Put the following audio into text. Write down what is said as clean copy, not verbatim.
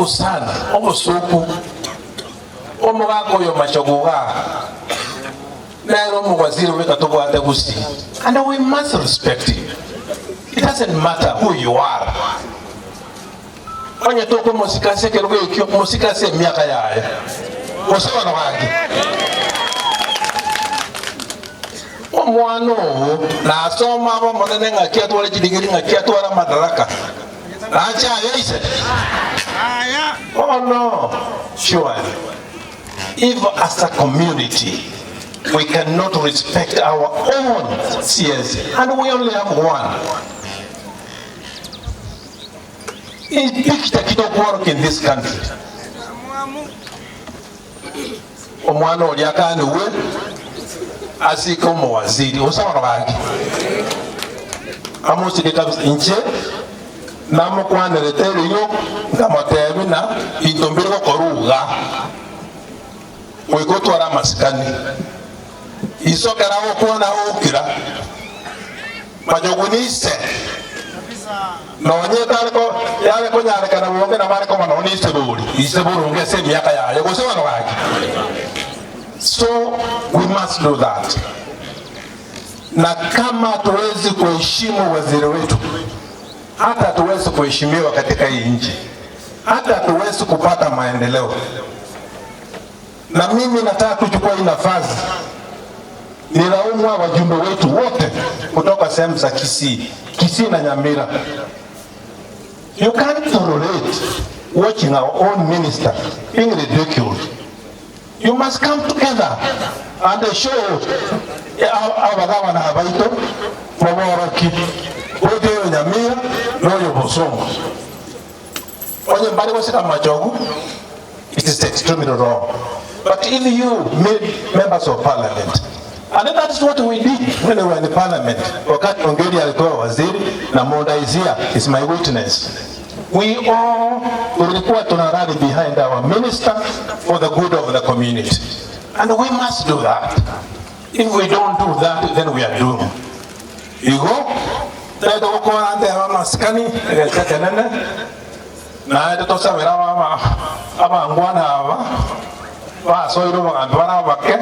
Aibu sana, obosoku omogaka oyo Machogu igaa nere omowaziri bweka tobwate Gusii, and we must respect him. It doesn't matter who you are. Onye tokomosika ase ekerogo ekio, mosike ase emiaka yaye, gose bono gaki. Omwana oo nasome abe omonene ng'aki atware chidigiri, ng'aki atware amadaraka, nache aye ise? Bono surely if as a community we cannot respect our own CS and we only have one, Picture ki tokworokia in this country? Omwana oria akanigwe asike omowaziri gose bono gaki amosike kabisa. Inche namokwanerete rirorio nkamotebia ng'a binto mbire gokorwa iga goika otware amasikani. Iso ekero agokwana agokira. Machogu nise, nonye etare ko yare konyarekana boronge nabo are koba nonya nise bori, ise boronge ase emiaka yaye, gose bono gaki. So we must do that. Na kama hatuwezi kuheshimu waziri wetu, hata hatuwezi kuheshimiwa katika hii nchi, hata hatuwezi kupata maendeleo. Na mimi nataka kuchukua hii nafasi nilaumu wajumbe wetu wote kutoka sehemu za Kisii, Kisii na Nyamira. You can't tolerate watching our own minister being ridiculed. You must come together and show abagabana abaito moboroki ote oyo Nyamira noyo Bosongo. Onye mbari gosika Machogu, it is extremely wrong. But if you made members of parliament, and that is what we did when we were in the parliament, wakati Ongeri alikuwa waziri na Mondaizia is my witness. We all tulikuwa tuna rally behind our minister for the good of the community. And we must do that. If we don't do that, then we are doomed. Igo, taito gokora nteba amasikani, egecha kenene, naende tosabere abangwana aba, basoire obogambi bare abake.